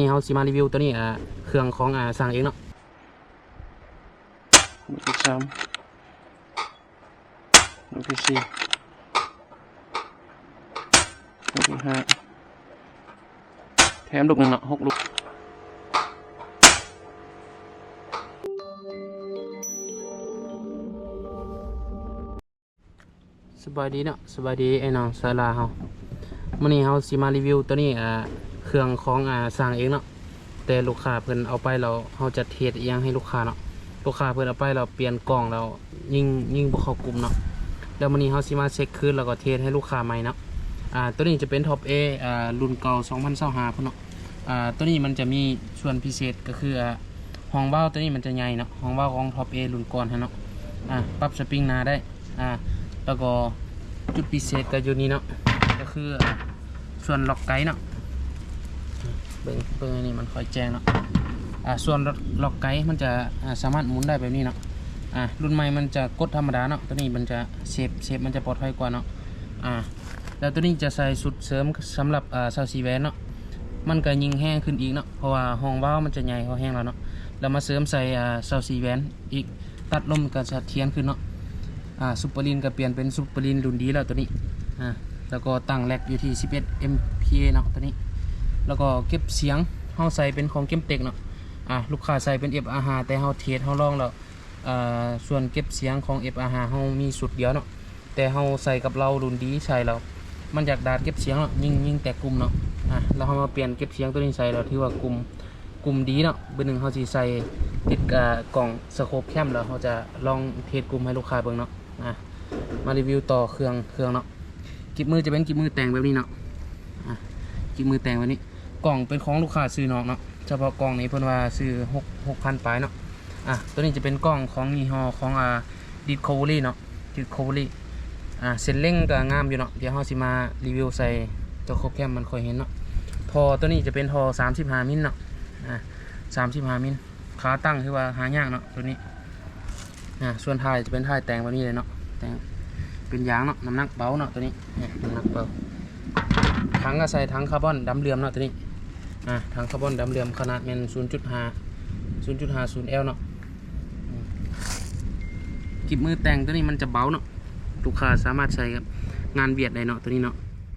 ນີ້ເຮົາຊິມາຣີວິວໂຕນີ້ ອ່າ ເຄື່ອງຂອງ ອ່າ ຊ່າງເອງເນາະ. ລູກທີສາມ ລູກທີສີ່ ລູກທີຫ້າ ແຖມລູກໜຶ່ງເນາະ ຫົກລູກ. ສະບາຍດີເນາະ ສະບາຍດີອ້າຍນ້ອງຊາວລາວເຮົາ. ມື້ນີ້ເຮົາຊິມາຣີວິວໂຕນີ້ ອ່າ ເຄື່ອງຂອງ ອ່າ ຊ່າງເອງເນາະ. ແຕ່ລູກຄ້າເພິ່ນເອົາໄປແລ້ວ ເຮົາຈະເທສອີ່ຫຍັງໃຫ້ລູກຄ້າເນາະ. ລູກຄ້າເພິ່ນເອົາໄປແລ້ວ ປ່ຽນກ່ອງແລ້ວ ຍິງ ຍິງບໍ່ເຂົ້າກຸ່ມເນາະ. ແລ້ວມື້ນີ້ເຮົາຊິມາເຊັກຄືນ ແລ້ວກໍເທສໃຫ້ລູກຄ້າໃໝ່ເນາະ. ອ່າ ໂຕນີ້ຈະເປັນທັອບເອ ອ່າ ລຸ້ນເກົ່າ ສອງພັນຊາວຫ້າພຸ້ນເນາະ. ອ່າ ໂຕນີ້ມັນຈະມີສ່ວນພິເສດກໍຄື ອ່າ ຮ່ອງວາວໂຕນີ້ມັນຈະໃຫຍ່ເນາະ, ຮ່ອງວາວຂອງທັອບເອລຸ້ນກ່ອນຫັ້ນເນາະ. ອ່າ ປັບສະປຣິງໜ້າໄດ້. ອ່າ ແລ້ວກໍຈຸດພິເສດກໍຢູ່ນີ້ເນາະ ກໍຄື ອ່າ ສ່ວນລັອກໄກເນາະ. ເບິ່ງ ເບິ່ງອັນນີ້ມັນຄ່ອຍແຈ້ງເນາະ. ອ່າ ສ່ວນລັອກໄກມັນຈະ ອ່າ ສາມາດໝູນໄດ້ແບບນີ້ເນາະ. ອ່າ ລຸ້ນໃໝ່ມັນຈະກົດທຳມະດາເນາະ, ໂຕນີ້ມັນຈະເຊບ ເຊບມັນຈະປອດໄພກວ່າເນາະ. ອ່າ ແລ້ວໂຕນີ້ຈະໃສ່ຊຸດເສີມສຳລັບ ອ່າ ຊາວສີ່ແຫວນເນາະ, ມັນກໍຍິ່ງແຮງຂຶ້ນອີກເນາະ ເພາະວ່າຮ່ອງວາວມັນຈະໃຫຍ່ພໍແຮງແລ້ວເນາະ. ແລ້ວມາເສີມໃສ່ ອ່າ ຊາວສີ່ແຫວນອີກ ຕັດລົມກໍສະຖຽນຂຶ້ນເນາະ. ອ່າ ຊຸບເປີລີນກໍປ່ຽນເປັນຊຸບເປີລີນລຸ້ນດີແລ້ວໂຕນີ້. ອ່າ ແລ້ວກໍຕັ້ງແລັກຢູ່ທີ່ສິບເອັດເອັມພີເອເນາະໂຕນີ້. ແລ້ວກໍເກັບສຽງເຮົາໃສ່ເປັນຂອງເກມເຕັກເນາະ. ອ່າ ລູກຄ້າໃສ່ເປັນເອັຟອາຫ້າ ແຕ່ເຮົາເທສເຮົາລອງແລ້ວ ອ່າ ສ່ວນເກັບສຽງຂອງເອັຟອາຫ້າເຮົາມີຊຸດດຽວເນາະ, ແຕ່ເຮົາໃສ່ກັບເລົາລຸ້ນດີໃສ່ແລ້ວ ມັນຢາກດາດເກັບສຽງເນາະ, ຍິງ ຍິງແຕກກຸ່ມເນາະ. ອ່າ ແລ້ວເຮົາມາປ່ຽນເກັບສຽງໂຕນີ້ໃສ່ແລ້ວ ຖືວ່າກຸ່ມ ກຸ່ມດີເນາະ. ເບີໜຶ່ງເຮົາຊິໃສ່ຕິດ ອ່າ ກ້ອງສະໂຄບແຄມ ແລ້ວເຮົາຈະລອງເທສກຸ່ມໃຫ້ລູກຄ້າເບິ່ງເນາະ. ອ່າ ມາຣີວິວຕໍ່ເຄື່ອງ ເຄື່ອງເນາະ. ກິບມືຈະເປັນກິບມືແຕ່ງແບບນີ້ເນາະ. ອ່າ ກິບມືແຕ່ງແບບນີ້ ກ້ອງເປັນຂອງລູກຄ້າຊື້ນອກເນາະ, ສະເພາະກ້ອງນີ້ເພິ່ນວ່າຊື້ ຫົກ ຫົກພັນປາຍເນາະ. ອ່າ ໂຕນີ້ຈະເປັນກ້ອງຂອງຍີ່ຫໍ້ຂອງ ອ່າ ດິສຄັຟເວີຣີເນາະ ດິສຄັຟເວີຣີ. ອ່າ ເສັ້ນເລັງກໍງາມຢູ່ເນາະ, ດຽວເຮົາຊິມາຣີວິວໃສ່ຕົວຄອບແຄມມັນຄ່ອຍເຫັນເນາະ. ທໍ່ໂຕນີ້ຈະເປັນທໍ່ສາມສິບຫ້າມິນເນາະ. ອ່າ ສາມສິບຫ້າມິນ ຂາຕັ້ງຖືວ່າຫາຍາກເນາະໂຕນີ້. ອ່າ ສ່ວນທ້າຍຈະເປັນທ້າຍແຕ່ງແບບນີ້ເລີຍເນາະ, ແຕ່ງເປັນຢາງເນາະ, ນ້ຳໜັກເບົາເນາະໂຕນີ້. ນີ້ ນ້ຳໜັກເບົາ. ຖັງກໍໃສ່ຖັງຄາບອນດຳເຫຼື້ອມເນາະໂຕນີ້. ອ່າ ຖັງຄາບອນດຳເຫຼື້ອມ ຂະໜາດແມ່ນ ສູນຈຸດຫ້າ ສູນຈຸດຫ້າສູນແອລເນາະ. ອືມ ກິບມືແຕ່ງໂຕນີ້ມັນຈະເບົາເນາະ, ລູກຄ້າສາມາດໃສ່ກັບງານວຽດໄດ້ເນາະ ໂຕນີ້ເນາະ,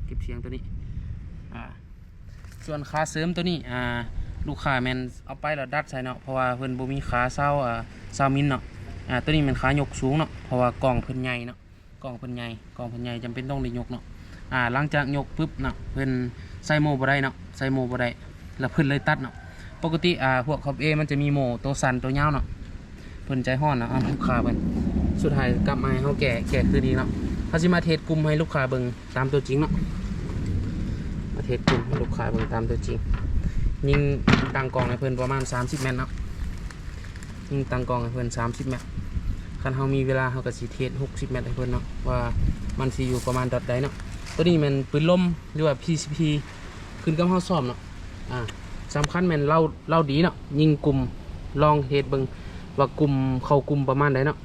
ເກັບສຽງໂຕນີ້. ອ່າ ສ່ວນຂາເສີມໂຕນີ້ ອ່າ ລູກຄ້າແມ່ນເອົາໄປແລ້ວດັດໃສ່ເນາະ, ເພາະວ່າເພິ່ນບໍ່ມີຂາຊາວ ອ່າ ຊາວມິນເນາະ. ອ່າ ໂຕນີ້ແມ່ນຂາຍົກສູງເນາະ, ເພາະວ່າກ້ອງເພິ່ນໃຫຍ່ເນາະ, ກ້ອງເພິ່ນໃຫຍ່ ກ້ອງເພິ່ນໃຫຍ່ ຈຳເປັນຕ້ອງໄດ້ຍົກເນາະ. ອ່າ ຫຼັງຈາກຍົກປຶບເນາະ ເພິ່ນໃສ່ໂມບໍ່ໄດ້ເນາະ, ໃສ່ໂມບໍ່ໄດ້ ແລ້ວເພິ່ນເລີຍຕັດເນາະ. ປົກກະຕິ ອ່າ ພວກຄອບເອມັນຈະມີໂມໂຕສັ້ນໂຕຍາວເນາະ. ເພິ່ນໃຈຮ້ອນເນາະ ອ່າ ລູກຄ້າເພິ່ນ. ສຸດທ້າຍກັບມາໃຫ້ເຮົາແກ້ ແກ້ຄືນອີກເນາະ. ເຮົາຊິມາເທສກຸ່ມໃຫ້ລູກຄ້າເບິ່ງຕາມຕົວຈິງເນາະ, ມາເທສກຸ່ມໃຫ້ລູກຄ້າເບິ່ງຕາມຕົວຈິງ. ຍິງຕັ້ງກ້ອງໃຫ້ເພິ່ນປະມານສາມສິບແມັດເນາະ, ຍິງຕັ້ງກ້ອງໃຫ້ເພິ່ນສາມສິບແມັດ. ຄັນເຮົາມີເວລາ ເຮົາກໍຊິເທສຫົກສິບແມັດໃຫ້ເພິ່ນເນາະ ວ່າມັນຊິຢູ່ປະມານດອດໃດເນາະ. ໂຕນີ້ແມ່ນປືນລົມ ຫຼືວ່າ ພີຊີພີ ຂຶ້ນກັບເຮົາຊ້ອມເນາະ. ອ່າ ສຳຄັນແມ່ນເລົາ ເລົາດີເນາະ, ຍິງກຸ່ມ ລອງເທສເບິ່ງວ່າກຸ່ມ ເຂົ້າກຸ່ມປະມານໃດເນາະ.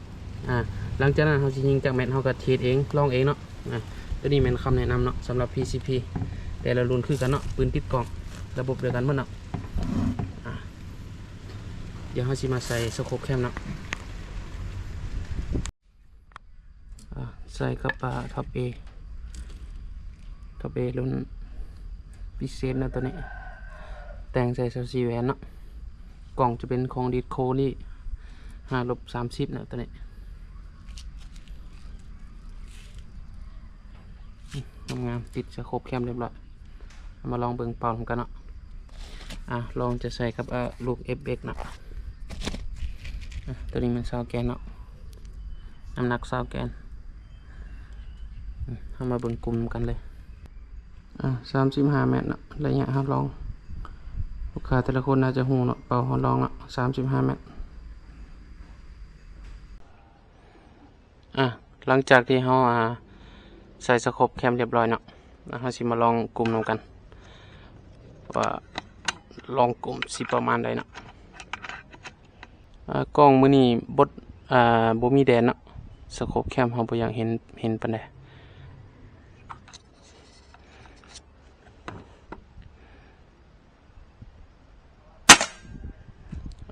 ອ່າ ຫຼັງຈາກນັ້ນເຮົາຊິຍິງຈັກແມັດ ເຮົາກໍເທສເອງ ລອງເອງເນາະ. ອ່າ ໂຕນີ້ແມ່ນຄຳແນະນຳເນາະ ສຳລັບ ພີຊີພີ ແຕ່ລະລຸ້ນຄືກັນເນາະ, ປືນຕິດກ້ອງ ລະບົບດຽວກັນໝົດເນາະ. ອ່າ ດຽວເຮົາຊິມາໃສ່ສະໂຄບແຄມເນາະ. ອ່າ ໃສ່ກັບ ອ່າ ທັອບເອ ທັອບເອລຸ້ນພິເສດເນາະ ໂຕນີ້ ແຕ່ງໃສ່ຊາວສີ່ແຫວນເນາະ. ກ້ອງຈະເປັນຂອງດິສຄັຟເວີຣີ ຫ້າລົບສາມສິບເນາະ ໂຕນີ້ ງາມໆ ຕິດສະໂຄບແຄມຮຽບຮ້ອຍ. ເອົາມາລອງເບິ່ງເປົ່ານຳກັນເນາະ. ອ່າ ລອງຈະໃສ່ກັບ ເອີ ລູກເອັຟເອັກເນາະ. ອ່າ ໂຕນີ້ແມ່ນຊາວແກນເນາະ, ນ້ຳໜັກຊາວແກນ. ເຮົາມາເບິ່ງກຸ່ມນຳກັນເລີຍ. ອ່າ ສາມສິບຫ້າແມັດເນາະ ໄລຍະຮັບຮອງ. ລູກຄ້າແຕ່ລະຄົນໜ້າຈະຮູ້ເນາະ ເປົ້າຮັບຮອງເນາະ ສາມສິບຫ້າແມັດ. ອ່າ ຫຼັງຈາກທີ່ເຮົາ ອ່າ ໃສ່ສະໂຄບແຄມຮຽບຮ້ອຍເນາະ, ແລ້ວເຮົາຊິມາລອງກຸ່ມນຳກັນ ວ່າລອງກຸ່ມຊິປະມານໃດເນາະ. ອ່າ ກ້ອງມື້ນີ້ບົດ ອ່າ ບໍ່ມີແດດເນາະ, ສະໂຄບແຄມເຮົາບໍ່ຢາກເຫັນ ເຫັນປານໃດ.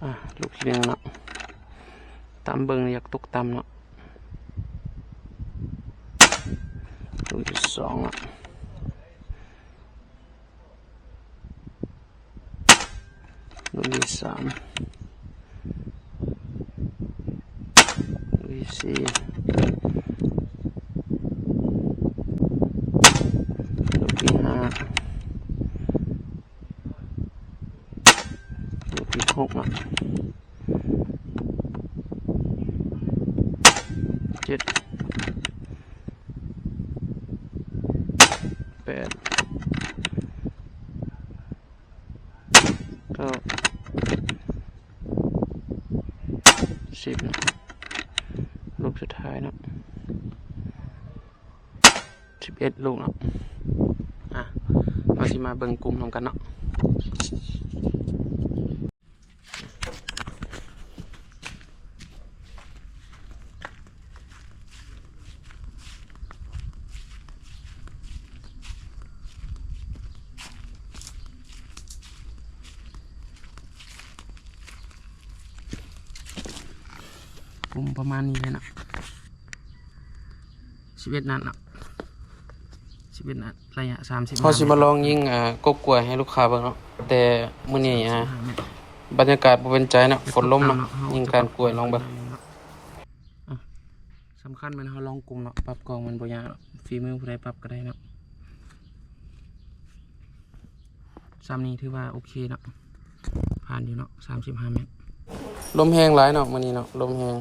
ອ່າ ລູກທີໜຶ່ງເນາະ ຕຳເບິ່ງ ຢາກຕົກຕຳເນາະ. ລູກທີສອງເນາະ ລູກທີສາມ ລູກທີສີ່ ລູກທີຫ້າ ລູກທີຫົກເນາະ ເຈັດ ແປດ ເກົ້າ ສິບເນາະ ລູກສຸດທ້າຍເນາະ ສິບເອັດລູກເນາະ. ອ່ະ ເຮົາຊິມາເບິ່ງກຸ່ມນຳກັນເນາະ. ກຸ່ມປະມານນີ້ແຫຼະເນາະ ສິບເອັດນັດເນາະ ສິບເອັດນັດ ໄລຍະສາມສິບຫ້າ ເຮົາຊິມາລອງຍິງ ເອີ ກົບກ້ວຍໃຫ້ລູກຄ້າເບິ່ງເນາະ. ແຕ່ມື້ນີ້ ອ່າ ສາມສິບຫ້າແມັດ ບັນຍາກາດບໍ່ເປັນໃຈເນາະ ຝົນລົມເນາະ ຍິງກ້ານກ້ວຍລອງເບິ່ງ. ອ່ະ ສຳຄັນແມ່ນເຮົາລອງກຸ່ມເນາະ ປັບກ້ອງມັນບໍ່ຍາກເນາະ ຝີມືຜູ້ໃດປັບກໍໄດ້ເນາະ. ຊ່ຳນີ້ຖືວ່າໂອເຄເນາະ ຜ່ານຢູ່ເນາະ ສາມສິບຫ້າແມັດ. ລົມແຮງຫຼາຍເນາະ ມື້ນີ້ເນາະ ລົມແຮງ.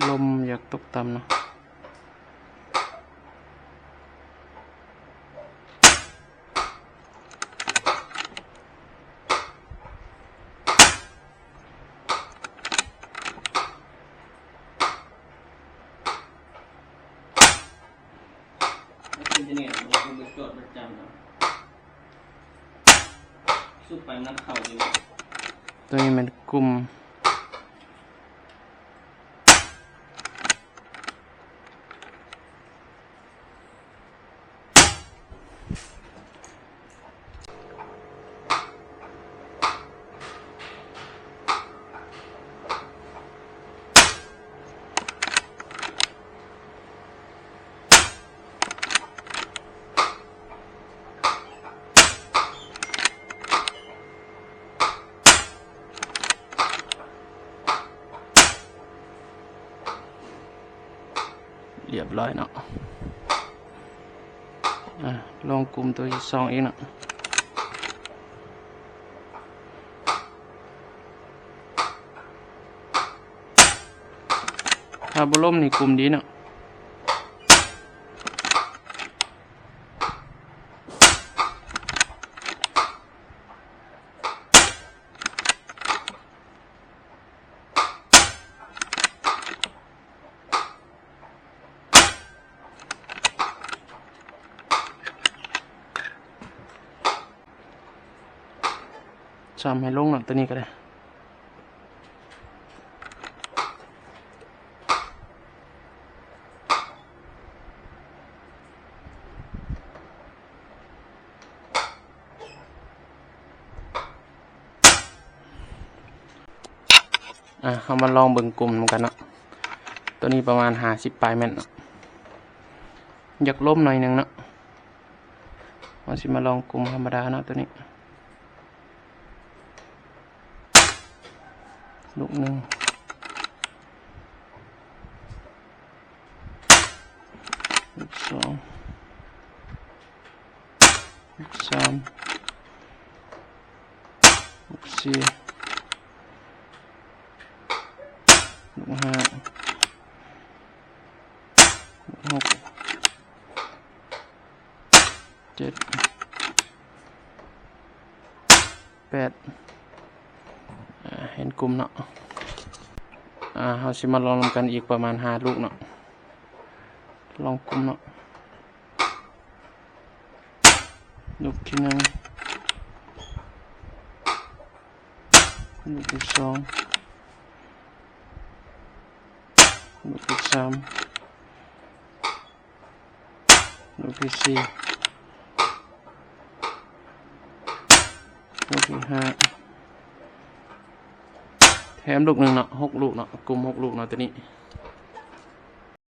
ລົມຢາກຕົກຕ່ຳເນາະ. ຕົວນີ້ແມ່ນກຸ່ມ ລຽບຮ້ອຍເນາະ. ອ່າ ລອງກຸ່ມຕົວທີສອງອີກເນາະ. ຖ້າບໍ່ລົ້ມນີ້ກຸ່ມດີເນາະ. ຊ້ຳໃຫ້ລົງເນາະ ຕົວນີ້ກໍໄດ້. ອ່າ ເຮົາມາລອງເບິ່ງກຸ່ມນຳກັນເນາະ. ຕົວນີ້ປະມານຫ້າສິບປາຍແມັດເນາະ. ຢາກລົມໜ້ອຍໜຶ່ງເນາະ. ເຮົາຊິມາລອງກຸ່ມທຳມະດາເນາະ ຕົວນີ້. ລູກໜຶ່ງ ລູກສອງ ລູກສາມ ລູກສີ່ ລູກຫ້າ ລູກຫົກ ເຈັດ ແປດ ອ່າ ເຫັນກຸ່ມເນາະ. ອ່າ ເຮົາຊິມາລອງນຳກັນອີກປະມານຫ້າລູກເນາະ. ລອງກຸ່ມເນາະ. ລູກທີໜຶ່ງ ລູກທີສອງ ລູກທີສາມ ລູກທີສີ່ ລູກທີຫ້າ ແຖມລູກໜຶ່ງເນາະ ຫົກລູກເນາະ ກຸ່ມຫົກລູກເນາະ ໂຕນີ້